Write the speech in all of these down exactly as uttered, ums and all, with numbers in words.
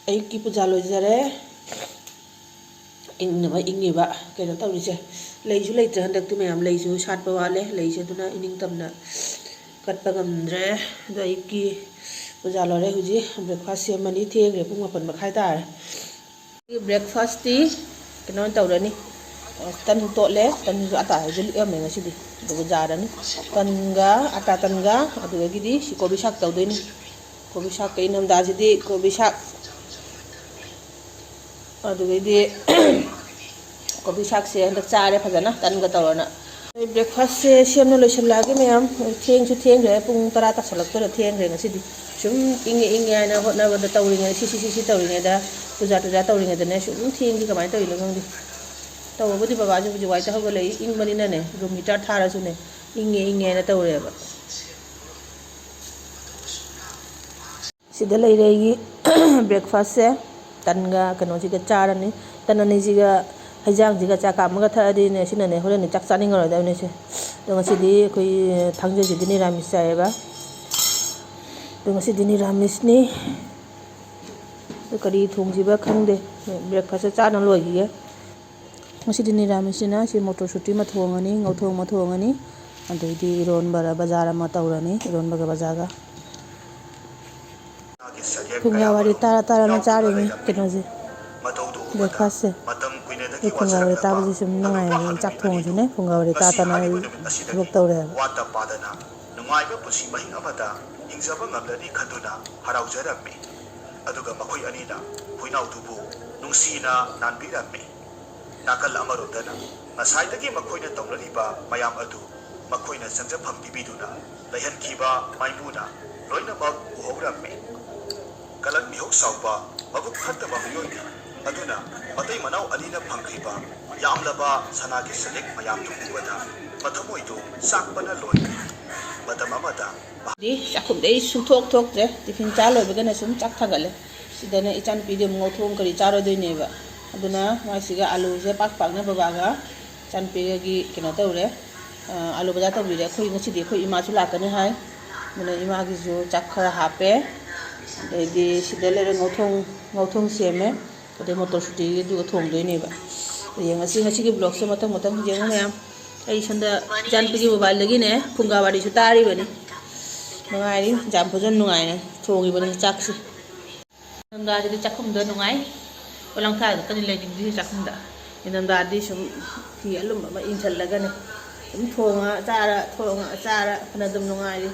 ꯑꯌꯨꯛꯀꯤ ꯄꯨꯖꯥ ꯂꯣꯏꯖꯔꯦ꯫ ꯏꯪꯅꯕ ꯏꯪꯉꯤꯕ꯫ ꯀꯩꯅꯣ ꯇꯧꯔꯤꯁꯦ, ꯂꯩꯁꯨ ꯂꯩꯇ꯭ꯔꯦ ꯍꯟꯗꯛꯇꯤ ꯃꯌꯥꯝ, ꯂꯩꯁꯨ ꯁꯥꯠꯄ ꯋꯥꯠꯂꯦ꯫ ꯂꯩꯁꯦ ꯑꯗꯨꯅ ꯏꯅꯤꯡꯇꯝꯅ ꯀꯠꯄ ꯉꯝꯗ꯭ꯔꯦ꯫ ꯑꯗꯣ ꯑꯌꯨꯛꯀꯤ ꯄꯨꯖꯥ ꯂꯣꯏꯔꯦ꯫ ꯍꯧꯖꯤꯛ breakfast ꯁꯦꯝꯃꯅꯤ꯫ ꯊꯦꯡꯈ꯭ꯔꯦ, ꯄꯨꯡ ꯃꯥꯄꯟ ꯃꯈꯥꯏ ꯇꯥꯔꯦ꯫ Breakfast ꯇꯤ ꯀꯩꯅꯣ ꯑꯣꯏꯅ ꯇꯧꯔꯅꯤ, ꯇꯟ ꯇꯣꯠꯂꯦ꯫ ꯇꯟꯁꯨ ꯑꯇꯥ ꯍꯧꯖꯤꯛ ꯂꯤꯛꯑꯝꯃꯦ ꯉꯁꯤꯗꯤ, ꯑꯗꯨꯒ ꯌꯥꯔꯅꯤ꯫ ꯇꯟꯒ, ꯑꯇꯥ ꯇꯟꯒ, ꯑꯗꯨꯗꯒꯤꯗꯤ ꯁꯤ ꯀꯣꯕꯤ ꯁꯥꯛ ꯇꯧꯗꯣꯏꯅꯤ꯫ ꯀꯣꯕꯤ ꯁꯥꯛ, ꯀꯩ ꯏꯪꯊꯝꯊꯥꯁꯤꯗꯤ ꯀꯣꯕꯤ ꯁꯥꯛ꯫ ꯑꯗꯨꯗꯒꯤꯗꯤ ꯀꯣꯕꯤ ꯁꯥꯛꯁꯦ ꯍꯟꯗꯛ ꯆꯥꯔꯦ ꯐꯖꯅ, ꯇꯟꯒ ꯇꯧꯔꯅ꯫ ꯑꯩ breakfast ꯁꯦ ꯁꯦꯝꯅ ꯂꯣꯏꯁꯤꯜꯂꯛꯑꯒꯦ ꯃꯌꯥꯝ꯫ ꯊꯦꯡꯁꯨ ꯊꯦꯡꯈ꯭ꯔꯦ, ꯄꯨꯡ ꯇꯔꯥ ꯇꯥꯁꯜꯂꯛꯇꯣꯔꯦ, ꯊꯦꯡꯈ꯭ꯔꯦ ꯉꯁꯤꯗꯤ꯫ ꯁꯨꯝ ꯏꯪꯉꯦ ꯏꯪꯉꯦ ꯍꯥꯏꯅ ꯍꯣꯠꯅꯕꯗ, ꯇꯧꯔꯤꯉꯩꯗ, ꯁꯤ ꯁꯤ ꯁꯤ ꯁꯤ ꯇꯧꯔꯤꯉꯩꯗ, ꯄꯨꯖꯥ ꯇꯨꯖꯥ ꯇꯧꯔꯤꯉꯩꯗꯅꯦ ꯁꯨꯝ ꯊꯦꯡꯈꯤ꯫ ꯀꯃꯥꯏꯅ ꯇꯧꯔꯤꯅꯣ ꯈꯪꯗꯦ꯫ ꯇꯧꯕꯕꯨꯗꯤ ꯕꯕꯥꯁꯨ ꯍꯧꯖꯤꯛ ꯋꯥꯏꯗ ꯍꯧꯒꯠꯂꯛꯏ, ꯏꯪꯕꯅꯤꯅꯅꯦ, room heater ꯊꯥꯔꯁꯨꯅꯦ, ꯏꯪꯉꯦ ꯏꯪꯉꯦ ꯍꯥꯏꯅ ꯇꯧꯔꯦꯕ꯫ ꯁꯤꯗ ꯂꯩꯔꯦ ꯑꯩꯒꯤ breakfast ꯁꯦ꯫ ꯇꯟꯒ ꯀꯩꯅꯣꯁꯤꯒ ꯆꯥꯔꯅꯤ꯫ ꯇꯟ ꯑꯅꯤꯁꯤꯒ ꯍꯩꯖꯥꯡꯁꯤꯒ ꯆꯥ ꯀꯥꯝꯃꯒ ꯊꯛꯑꯗꯤꯅꯦ, ꯁꯤꯅꯅꯦ ꯍꯣꯔꯦꯟꯅꯦ ꯆꯥꯛ ꯆꯥꯅꯤꯡꯉꯔꯣꯏꯗꯕꯅꯦ ꯁꯦ꯫ ꯑꯗꯣ ꯉꯁꯤꯗꯤ ꯑꯩꯈꯣꯏ ꯊꯥꯡꯖꯁꯤꯗꯤ ꯅꯤꯔꯥꯃꯤꯁ ꯆꯥꯏꯌꯦꯕ꯫ ꯑꯗꯣ ꯉꯁꯤꯗꯤ ꯅꯤꯔꯥꯃꯤꯁꯅꯤ꯫ ꯑꯗꯨ ꯀꯔꯤ ꯊꯣꯡꯁꯤꯕ ꯈꯪꯗꯦ꯫ Breakfast ꯁꯦ ꯆꯥꯅ ꯂꯣꯏꯈꯤꯒꯦ꯫ ꯉꯁꯤꯗꯤ ꯅꯤꯔꯥꯃꯤꯁꯁꯤꯅ ꯁꯤ ꯃꯣꯇꯣꯔ ꯁꯨꯇꯤ ꯑꯃ ꯊꯣꯡꯉꯅꯤ, ꯉꯧꯊꯣꯡ ꯑꯃ ꯊꯣꯡꯉꯅꯤ, ꯑꯗꯩꯗꯤ ꯏꯔꯣꯟꯕꯔ ꯕꯖꯥꯔ ꯑꯃ ꯇꯧꯔꯅꯤ, ꯏꯔꯣꯟꯕꯒ ꯕꯖꯥꯔꯒ꯫ ꯐꯨꯡꯒꯥ ꯋꯥꯔꯤ ꯇꯥꯔ ꯇꯥꯔꯅ ꯆꯥꯔꯤꯅꯤ ꯀꯩꯅꯣꯁꯦ, breakfast ꯁꯦ꯫ ꯑꯗꯣ ꯐꯨꯡꯒꯥ ꯋꯥꯔꯤ ꯇꯥꯕꯁꯦ ꯁꯨꯝ ꯅꯨꯡꯉꯥꯏꯌꯦꯕ, ꯑꯩ ꯆꯥꯛ ꯊꯣꯡꯉꯁꯨꯅꯦ ꯐꯨꯡꯒꯥ ꯋꯥꯔꯤ ꯇꯥ ꯇꯥꯅ ꯑꯩ ꯊꯕꯛ ꯇꯧꯔꯦ ꯍꯥꯏꯕ꯫ ꯋꯥꯠꯇ ꯄꯥꯗꯅ ꯅꯨꯡꯉꯥꯏꯕ ꯄꯨꯟꯁꯤ ꯃꯍꯤꯡ ꯑꯃꯗ ꯍꯤꯡꯖꯕ ꯉꯝꯂꯅꯤ ꯈꯟꯗꯨꯅ ꯍꯔꯥꯎꯖꯔꯝꯃꯤ꯫ ꯑꯗꯨꯒ ꯃꯈꯣꯏ ꯑꯅꯤꯅ ꯍꯨꯏꯅꯥꯎꯗꯨꯕꯨ ꯅꯨꯡꯁꯤꯅ ꯅꯥꯟꯕꯤꯔꯝꯃꯤ꯫ ꯅꯥꯀꯜ ꯑꯃꯔꯣꯝꯗꯅ ꯉꯁꯥꯏꯗꯒꯤ ꯃꯈꯣꯏꯅ ꯇꯧꯅꯔꯤꯕ ꯃꯌꯥꯝ ꯑꯗꯨ ꯃꯈꯣꯏꯅ ꯆꯪꯖꯐꯝ ꯄꯤꯕꯤꯗꯨꯅ ꯂꯩꯍꯟꯈꯤꯕ ꯃꯥꯏꯃꯨꯅ ꯂꯣꯏꯅꯃꯛ ꯎꯍꯧꯔꯝꯃꯤ꯫ ꯀꯂꯛ ꯃꯤꯍꯧ ꯆꯥꯎꯕ, ꯃꯕꯨꯛ ꯐꯠꯇꯕ ꯃꯤꯑꯣꯏꯅꯤ꯫ ꯑꯗꯨꯅ ꯃꯇꯩ ꯃꯅꯥꯎ ꯑꯅꯤꯅ ꯐꯪꯈꯤꯕ ꯌꯥꯝꯂꯕ ꯁꯅꯥꯒꯤ ꯁꯖꯤꯛ ꯃꯌꯥꯝꯗꯨ ꯎꯕꯗ ꯃꯊꯃꯣꯏꯗꯨ ꯆꯥꯛꯄꯅ ꯂꯣꯏꯔꯦ꯫ ꯃꯇꯝ ꯑꯃꯗ ꯗꯤ ꯆꯥꯛꯈꯨꯝꯗꯩ ꯁꯨꯡꯊꯣꯛ ꯊꯣꯛꯇ꯭ꯔꯦ꯫ Tiffin ꯆꯥ ꯂꯣꯏꯕꯒꯅ ꯁꯨꯝ ꯆꯥꯛ ꯊꯥꯡꯒꯠꯂꯦ꯫ ꯁꯤꯗꯅ ꯏꯆꯥꯅꯨꯄꯤꯗꯤ ꯑꯃꯨꯛ ꯉꯧꯊꯣꯛꯑ ꯀꯔꯤ ꯆꯥꯔꯣꯏꯗꯣꯏꯅꯦꯕ꯫ ꯑꯗꯨꯅ ꯃꯥꯏꯁꯤꯒ ꯑꯂꯨꯁꯦ ꯄꯥꯛ ꯄꯥꯛꯅ ꯕꯕꯥꯒ ꯏꯆꯥꯅꯨꯄꯤꯒꯒꯤ ꯀꯩꯅꯣ ꯇꯧꯔꯦ꯫ ꯑ, ꯑꯂꯨ ꯕꯖꯥꯔ ꯇꯧꯕꯤꯔꯦ꯫ ꯑꯩꯈꯣꯏ ꯉꯁꯤꯗꯤ ꯑꯩꯈꯣꯏ ꯏꯃꯥꯁꯨ ꯂꯥꯛꯀꯅꯤ ꯍꯥꯏ꯫ ꯑꯗꯨꯅ ꯏꯃꯥꯒꯤꯁꯨ ꯆꯥꯛ ꯈꯔ ꯍꯥꯞꯄꯦ꯫ ꯑꯗꯩꯗꯤ ꯁꯤꯗ ꯂꯩꯔꯦ ꯉꯧꯊꯣꯡ, ꯉꯧꯊꯣꯡ ꯁꯦꯝꯃꯦ꯫ ꯑꯗꯩ ꯃꯣꯇꯣꯔ ꯁꯨꯇꯤꯒꯤꯗꯨꯒ ꯊꯣꯡꯗꯣꯏꯅꯦꯕ꯫ ꯌꯦꯡꯉꯁꯤ ꯉꯁꯤꯒꯤ vlogꯁꯦ ꯃꯊꯪ ꯃꯊꯪ ꯌꯦꯡꯉꯨ ꯃꯌꯥꯝ꯫ ꯑꯩ ꯁꯣꯝꯗ ꯏꯆꯥꯅꯨꯄꯤꯒꯤ mobileꯗꯒꯤꯅꯦ ꯐꯨꯡꯒꯥ ꯋꯥꯔꯤꯁꯨ ꯇꯥꯔꯤꯕꯅꯤ꯫ ꯅꯨꯡꯉꯥꯏꯔꯤ, ꯌꯥꯝ ꯐꯖꯅ ꯅꯨꯡꯉꯥꯏꯅ ꯊꯣꯡꯉꯤꯕꯅꯤ ꯆꯥꯛꯁꯤ꯫ ꯅꯤꯡꯊꯝꯊꯥꯗꯗꯤ ꯆꯥꯛꯈꯨꯝꯗ ꯅꯨꯡꯉꯥꯏ꯫ ꯄꯣꯂꯥꯡ ꯊꯥꯗ ꯈꯛꯇꯅꯤ ꯂꯩꯅꯤꯡꯗ꯭ꯔꯤꯁꯦ ꯆꯥꯛꯈꯨꯝꯗ꯫ ꯅꯤꯡꯊꯝꯊꯥꯗꯤ ꯁꯨꯝ ꯐꯤ ꯑꯂꯨꯝꯕ ꯑꯃ ꯏꯟꯁꯤꯜꯂꯒꯅꯦ ꯑꯗꯨꯝ ꯊꯣꯡꯉ ꯆꯥꯔ, ꯊꯣꯡꯉ ꯆꯥꯔ ꯐꯅ ꯑꯗꯨꯝ ꯅꯨꯡꯉꯥꯏꯔꯤ꯫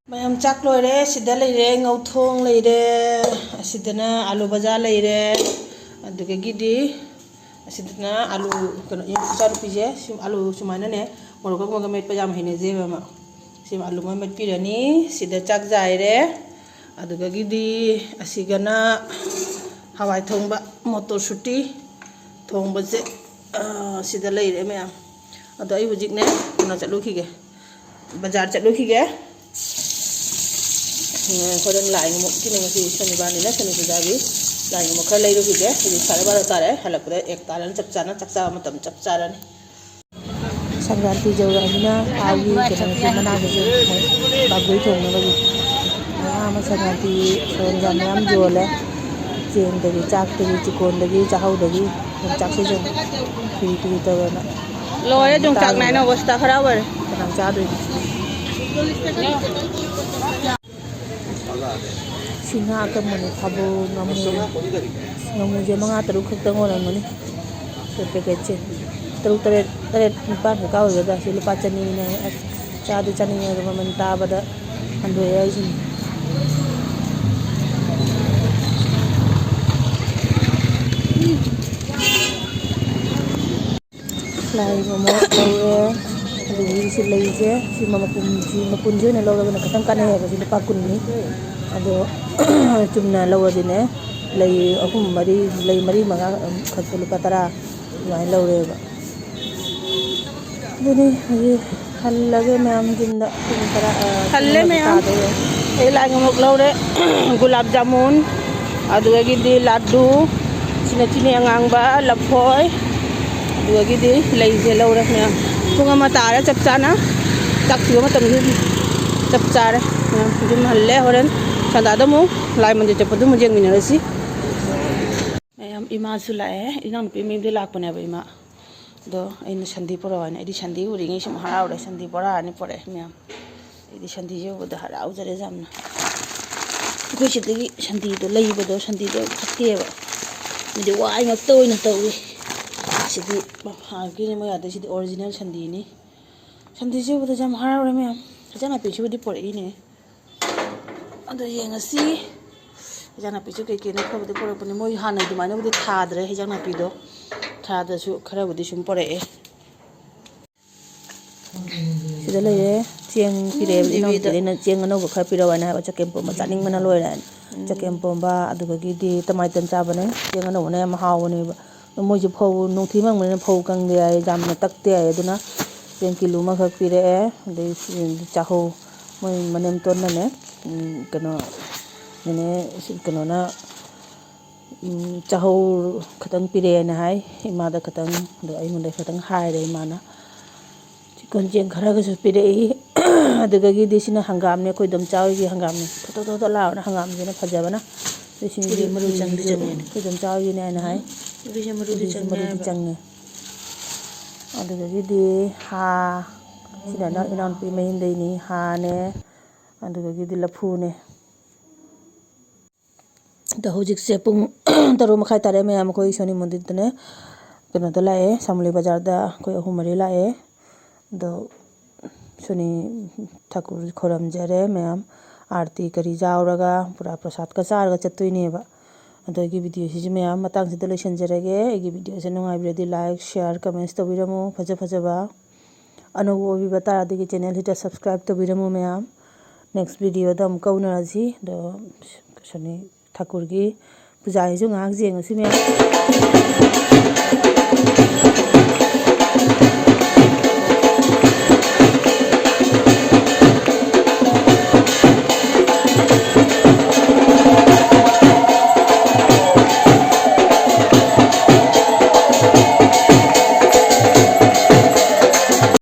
ꯃꯌꯥꯝ ꯆꯥꯛ ꯂꯣꯏꯔꯦ꯫ ꯁꯤꯗ ꯂꯩꯔꯦ ꯉꯧꯊꯣꯡ ꯂꯩꯔꯦ, ꯑꯁꯤꯗꯅ ꯑꯥꯂꯨ ꯕꯖꯥ ꯂꯩꯔꯦ, ꯑꯗꯨꯗꯒꯤꯗꯤ ꯑꯁꯤꯗꯅ ꯑꯥꯂꯨ, ꯀꯩꯅꯣ, ꯏꯆꯥꯅꯨꯄꯤꯁꯦ ꯁꯨꯝ ꯑꯥꯂꯨ ꯁꯨꯃꯥꯏꯅꯅꯦ ꯃꯣꯔꯣꯛꯀ ꯃꯣꯔꯣꯛꯀ ꯃꯦꯠꯄ ꯌꯥꯝ ꯍꯩꯅꯖꯩꯕ ꯑꯃ꯫ ꯁꯤ ꯑꯥꯂꯨ ꯑꯃ ꯃꯦꯠꯄꯤꯔꯅꯤ꯫ ꯁꯤꯗ ꯆꯥꯛ ꯆꯥꯏꯔꯦ꯫ ꯑꯗꯨꯗꯒꯤꯗꯤ ꯑꯁꯤꯒꯅ ꯍꯋꯥꯏ ꯊꯣꯡꯕ, ꯃꯣꯇꯣꯔ ꯁꯨꯇꯤ ꯊꯣꯡꯕꯁꯦ, ꯑ, ꯁꯤꯗ ꯂꯩꯔꯦ ꯃꯌꯥꯝ꯫ ꯑꯗꯣ ꯑꯩ ꯍꯧꯖꯤꯛꯅꯦ ꯀꯩꯅꯣ ꯆꯠꯂꯨꯈꯤꯒꯦ, ꯕꯖꯥꯔ ꯆꯠꯂꯨꯈꯤꯒꯦ꯫ ꯍꯣꯔꯦꯟ ꯂꯥꯏ ꯑꯃꯨꯛ, ꯁꯤꯅ ꯉꯁꯤ ꯁꯅꯤꯕꯥꯔꯅꯤꯅ ꯁꯅꯤ ꯄꯨꯖꯥꯒꯤ ꯂꯥꯏ ꯑꯃꯨꯛ ꯈꯔ ꯂꯩꯔꯨꯈꯤꯒꯦ꯫ ꯍꯧꯖꯤꯛ ꯁꯥꯔꯦ ꯕꯥꯔꯣ ꯇꯥꯔꯦ꯫ ꯍꯜꯂꯛꯄꯗ ꯑꯦꯛ ꯇꯥꯔꯅꯤ, ꯆꯞ ꯆꯥꯅ ꯆꯥꯛ ꯆꯥꯕ ꯃꯇꯝ ꯆꯞ ꯆꯥꯔꯅꯤ꯫ ꯁꯪꯀ꯭ꯔꯥꯟꯇꯤ ꯌꯧꯔꯛꯑꯃꯤꯅ ꯊꯥꯎꯒꯤ ꯀꯩꯅꯣꯁꯦ, ꯃꯅꯥꯒꯤꯁꯦ ꯃꯣꯏ ꯕꯥꯒꯨꯏ ꯊꯣꯡꯅꯕꯒꯤ ꯃꯌꯥꯝ ꯑꯃ ꯁꯪꯀ꯭ꯔꯥꯟꯇꯤ ꯁꯣꯟꯖꯥ ꯃꯌꯥꯝ ꯌꯣꯜꯂꯦ꯫ ꯆꯦꯡꯗꯒꯤ, ꯆꯥꯛꯇꯒꯤ, ꯆꯤꯀꯣꯟꯗꯒꯤ, ꯆꯥꯛꯍꯧꯗꯒꯤ, ꯌꯣꯡꯆꯥꯛꯁꯤꯁꯨ ꯀꯔꯤ ꯀꯔꯤ ꯇꯧꯔꯅ ꯂꯣꯏꯔꯦ꯫ ꯌꯣꯡꯆꯥꯛ ꯅꯥꯏꯅ ꯑꯣꯕꯁꯇꯥ ꯈꯔ ꯑꯣꯏꯔꯦ꯫ ꯀꯅꯥ ꯆꯥꯗꯣꯏꯅꯣ? ꯁꯤ ꯉꯥ ꯑꯀꯪꯕꯅꯦ, ꯐꯥꯕꯧ, ꯉꯥꯃꯨ꯫ ꯉꯥꯃꯨꯁꯦ ꯃꯉꯥ ꯇꯔꯨꯛ ꯈꯛꯇꯪ ꯑꯣꯏꯔꯝꯒꯅꯤ꯫ ꯄꯦꯀꯦꯠꯁꯦ ꯇꯔꯨꯛ, ꯇꯔꯦꯠ, ꯇꯔꯦꯠ, ꯅꯤꯄꯥꯟ ꯈꯛꯇ ꯑꯣꯏꯒꯗ꯭ꯔꯥ? ꯁꯤ ꯂꯨꯄꯥ ꯆꯅꯤꯅꯦ꯫ ꯑꯁ, ꯆꯥꯗꯤ ꯆꯥꯅꯤꯡꯉꯦ, ꯑꯗꯣ ꯃꯃꯜ ꯇꯥꯕꯗ ꯍꯟꯗꯣꯛꯑꯦ ꯍꯥꯏꯁꯤꯅꯤ꯫ ꯂꯥꯏ ꯑꯃ ꯂꯧꯔꯦ꯫ ꯑꯗꯨꯗꯒꯤ ꯁꯤ ꯂꯩꯁꯦ, ꯁꯤ ꯃꯄꯨꯟ-, ꯁꯤ ꯃꯄꯨꯟꯁꯦ ꯑꯣꯏꯅ ꯂꯧꯔꯒꯅ ꯈꯤꯇꯪ ꯀꯥꯟꯅꯩ ꯍꯥꯏꯕ꯫ ꯁꯤ ꯂꯨꯄꯥ ꯀꯨꯟꯅꯤ꯫ ꯑꯗꯣ ꯆꯨꯝꯅ ꯂꯧꯔꯗꯤꯅꯦ, ꯂꯩ ꯑꯍꯨꯝ ꯃꯔꯤ, ꯂꯩ ꯃꯔꯤ ꯃꯉꯥ ꯈꯛꯇ ꯂꯨꯄꯥ ꯇꯔꯥ ꯑꯗꯨꯃꯥꯏꯅ ꯂꯧꯔꯦꯕ꯫ ꯑꯗꯨꯅꯤ ꯍꯧꯖꯤꯛ ꯍꯜꯂꯒꯦ ꯃꯌꯥꯝ ꯌꯨꯝꯗ꯫ ꯄꯨꯡ ꯇꯔꯥ, ꯑ, ꯄꯨꯡ ꯍꯜꯂꯦ ꯑꯃꯁꯨ ꯃꯌꯥꯝ꯫ ꯇꯥꯗꯧꯔꯦ꯫ ꯑꯩ ꯂꯥꯏ ꯑꯃꯨꯛ ꯂꯧꯔꯦ꯫ ꯒꯨꯂꯥꯞ ꯖꯥꯃꯨꯟ, ꯑꯗꯨꯗꯒꯤꯗꯤ ꯂꯥꯗꯨ, ꯁꯤꯅ ꯆꯤꯅꯤ ꯑꯉꯥꯡꯕ, ꯂꯐꯣꯏ, ꯑꯗꯨꯗꯒꯤꯗꯤ ꯂꯩꯁꯦ ꯂꯧꯔꯦ ꯃꯌꯥꯝ꯫ ꯄꯨꯡ ꯑꯃ ꯇꯥꯔꯦ ꯆꯞ ꯆꯥꯅ꯫ ꯆꯥꯛ ꯊꯤꯕ ꯃꯇꯝꯁꯨ ꯆꯞ ꯆꯥꯔꯦ꯫ ꯃꯌꯥꯝ ꯌꯨꯝ ꯍꯜꯂꯦ꯫ ꯍꯣꯔꯦꯟ ꯑꯗꯥꯗ ꯑꯃꯨꯛ ꯂꯥꯏ ꯃꯟꯗꯤꯔ ꯆꯠꯄꯗꯨ ꯑꯃꯨꯛ ꯌꯦꯡꯃꯤꯟꯅꯔꯁꯤ꯫ ꯃꯌꯥꯝ, ꯏꯃꯥꯁꯨ ꯂꯥꯛꯑꯦ꯫ ꯏꯅꯥꯎꯅꯨꯄꯤ ꯃꯌꯨꯝꯗꯩ ꯂꯥꯛꯄꯅꯦꯕ ꯏꯃꯥ꯫ ꯑꯗꯣ ꯑꯩꯅ ꯁꯟꯗꯤ ꯄꯨꯔꯛꯑꯣ ꯍꯥꯏꯅ, ꯑꯩꯗꯤ ꯁꯟꯗꯤ ꯎꯔꯤꯉꯩ ꯁꯨꯝ ꯍꯔꯥꯎꯔꯦ꯫ ꯁꯟꯗꯤ ꯕꯣꯔꯥ ꯑꯅꯤ ꯄꯨꯔꯛꯑꯦ ꯃꯌꯥꯝ꯫ ꯑꯩꯗꯤ ꯁꯟꯗꯤꯁꯦ ꯎꯕꯗ ꯍꯔꯥꯎꯖꯔꯦ ꯌꯥꯝꯅ꯫ ꯑꯩꯈꯣꯏ ꯁꯤꯗꯒꯤ ꯁꯟꯗꯤꯗꯣ ꯂꯩꯕꯗꯣ, ꯁꯟꯗꯤꯗꯣ ꯐꯠꯇꯦꯕ꯫ ꯃꯤꯗꯤ ꯋꯥꯏ ꯉꯥꯛꯇ ꯑꯣꯏꯅ ꯇꯧꯏ꯫ ꯁꯤꯗꯤ ꯍꯥꯟꯅꯒꯤꯅꯦ ꯃꯣꯏ ꯑꯗꯩ, ꯁꯤꯗꯤ ꯑꯣꯔꯤꯖꯤꯅꯦꯜ ꯁꯟꯗꯤꯅꯤ꯫ ꯁꯟꯗꯤꯁꯦ ꯎꯕꯗ ꯌꯥꯝ ꯍꯔꯥꯎꯔꯦ ꯃꯌꯥꯝ꯫ ꯍꯤꯟꯖꯥꯡ ꯅꯥꯄꯤꯁꯤꯕꯨꯗꯤ ꯄꯨꯔꯛꯏꯅꯦ꯫ ꯑꯗꯣ ꯌꯦꯡꯉꯁꯤ꯫ ꯍꯤꯟꯖꯥꯡ ꯅꯥꯄꯤꯁꯨ ꯀꯩ ꯀꯩꯅꯣ ꯈꯔꯕꯨꯗꯤ ꯄꯨꯔꯛꯄꯅꯦ꯫ ꯃꯣꯏ ꯍꯥꯟꯅ ꯑꯗꯨꯃꯥꯏꯅꯕꯨꯗꯤ ꯊꯥꯗ꯭ꯔꯦ ꯍꯤꯟꯖꯥꯡ ꯅꯥꯄꯤꯗꯣ꯫ ꯊꯥꯗ꯭ꯔꯁꯨ ꯈꯔꯕꯨꯗꯤ ꯁꯨꯝ ꯄꯨꯔꯛꯑꯦ꯫ ꯁꯤꯗ ꯂꯩꯔꯦ꯫ ꯆꯦꯡ ꯄꯤꯔꯛꯑꯦꯕ ꯏꯅꯥꯎꯅꯨꯄꯤꯗꯩꯅ, ꯆꯦꯡ ꯑꯅꯧꯕ ꯈꯔ ꯄꯤꯔꯛꯑꯣ ꯍꯥꯏꯅ ꯍꯥꯏꯕ꯫ ꯆꯒꯦꯝ ꯄꯣꯝꯕ ꯆꯥꯅꯤꯡꯕꯅ ꯂꯣꯏꯔꯦ ꯍꯥꯏꯅ꯫ ꯆꯒꯦꯝ ꯄꯣꯝꯕ, ꯑꯗꯨꯗꯒꯤꯗꯤ ꯇꯃꯥꯏꯇꯟ ꯆꯥꯕꯅꯦ꯫ ꯆꯦꯡ ꯑꯅꯧꯕꯅ ꯌꯥꯝ ꯍꯥꯎꯕꯅꯦꯕ꯫ ꯃꯣꯏꯁꯦ ꯐꯧ ꯅꯣꯡꯊꯤ ꯃꯪꯕꯅꯤꯅ ꯐꯧ ꯀꯪꯗꯦ ꯍꯥꯏꯌꯦ, ꯌꯥꯝꯅ ꯇꯛꯇꯦ ꯍꯥꯏꯌꯦ꯫ ꯑꯗꯨꯅ ꯆꯦꯡ ꯀꯤꯂꯣ ꯑꯃꯈꯛ ꯄꯤꯔꯛꯑꯦ꯫ ꯑꯗꯩ ꯆꯥꯛꯍꯧ, ꯃꯣꯏ ꯃꯅꯦꯝꯇꯣꯟꯅꯅꯦ, ꯎꯝ, ꯀꯩꯅꯣ, ꯅꯦꯅꯦ, ꯀꯩꯅꯣꯅ, ꯎꯝ, ꯆꯥꯛꯍꯧ ꯈꯇꯪ ꯄꯤꯔꯛꯑꯦꯅ ꯍꯥꯏ ꯏꯃꯥꯗ ꯈꯇꯪ꯫ ꯑꯗꯣ ꯑꯩꯉꯣꯟꯗ ꯈꯇꯪ ꯍꯥꯏꯔꯦ ꯏꯃꯥꯅ꯫ ꯆꯤꯀꯣꯟ ꯆꯦꯡ ꯈꯔꯒꯁꯨ ꯄꯤꯔꯛꯏ꯫ ꯑꯗꯨꯗꯒꯤꯗꯤ ꯁꯤꯅ ꯍꯪꯒꯥꯝꯅꯦ, ꯑꯩꯈꯣꯏ ꯏꯗꯣꯝꯆꯥ ꯍꯣꯏꯒꯤ ꯍꯪꯒꯥꯝꯅꯦ꯫ ꯊꯣꯠ ꯊꯣꯠ ꯊꯣꯠ ꯊꯣꯠ ꯂꯥꯎꯔꯅ ꯍꯪꯒꯥꯝꯁꯤꯅ ꯐꯖꯕꯅ꯫ ꯁꯤꯁꯤꯡꯁꯤ ꯁꯤꯗꯤ ꯃꯔꯨ ꯆꯪꯗꯤ ꯆꯪꯉꯦꯅꯦ꯫ ꯑꯩꯈꯣꯏ ꯏꯗꯣꯝꯆꯥ ꯍꯣꯏꯒꯤꯅꯦ ꯍꯥꯏꯅ ꯍꯥꯏ꯫ ꯃꯔꯨꯁꯦ ꯃꯔꯨꯗꯤ ꯁꯤꯁꯨ ꯆꯪꯉꯦ ꯃꯔꯨꯗꯤ ꯍꯥꯏꯕ꯫ ꯆꯪꯉꯦ꯫ ꯑꯗꯨꯗꯒꯤꯗꯤ ꯍꯥ, ꯁꯤꯗꯅ ꯏꯅꯥꯎꯅꯨꯄꯤ ꯃꯌꯨꯝꯗꯩꯅꯤ, ꯍꯥꯅꯦ, ꯑꯗꯨꯗꯒꯤꯗꯤ ꯂꯐꯨꯅꯦ꯫ ꯑꯗꯣ ꯍꯧꯖꯤꯛꯁꯦ ꯄꯨꯡ ꯇꯔꯨꯛ ꯃꯈꯥꯏ ꯇꯥꯔꯦ ꯃꯌꯥꯝ꯫ ꯑꯩꯈꯣꯏ ꯁꯣꯅꯤ ꯃꯟꯗꯤꯔꯗꯅꯦ, ꯀꯩꯅꯣꯗ ꯂꯥꯛꯑꯦ, ꯁꯥꯃꯨꯂꯤ ꯕꯖꯥꯔꯗ ꯑꯩꯈꯣꯏ ꯑꯍꯨꯝ ꯃꯔꯤ ꯂꯥꯛꯑꯦ꯫ ꯑꯗꯣ ꯁꯣꯅꯤ ꯊꯥꯀꯨꯔ ꯈꯣꯏꯔꯝꯖꯔꯦ ꯃꯌꯥꯝ꯫ ꯑꯥꯔꯇꯤ ꯀꯔꯤ ꯌꯥꯎꯔꯒ ꯄꯨꯔꯥ ꯄ꯭ꯔꯁꯥꯗꯀ ꯆꯥꯔꯒ ꯆꯠꯇꯣꯏꯅꯦꯕ꯫ ꯑꯗꯣ ꯑꯩꯒꯤ ꯚꯤꯗꯤꯑꯣꯁꯤꯁꯨ ꯃꯌꯥꯝ ꯃꯇꯥꯡꯁꯤꯗ ꯂꯣꯏꯁꯤꯟꯖꯔꯒꯦ꯫ ꯑꯩꯒꯤ ꯚꯤꯗꯤꯑꯣꯁꯦ ꯅꯨꯡꯉꯥꯏꯕꯤꯔꯗꯤ like, share, comments ꯇꯧꯕꯤꯔꯝꯃꯨ꯫ ꯐꯖ ꯐꯖꯕ ꯑꯅꯧꯕ ꯑꯣꯏꯕꯤꯕ ꯇꯥꯔꯗꯤ ꯑꯩꯒꯤ ꯆꯦꯅꯦꯜꯁꯤꯗ subscribe ꯇꯧꯕꯤꯔꯝꯃꯨ ꯃꯌꯥꯝ꯫ Next ꯚꯤꯗꯤꯑꯣꯗ ꯑꯃꯨꯛꯀ ꯎꯅꯔꯁꯤ꯫ ꯑꯗꯣ ꯁꯣꯅꯤ ꯊꯥꯀꯨꯔꯒꯤ ꯄꯨꯖꯥꯒꯤꯁꯨ ꯉꯥꯏꯍꯥꯛ ꯌꯦꯡꯉꯁꯤ ꯃꯌꯥꯝ꯫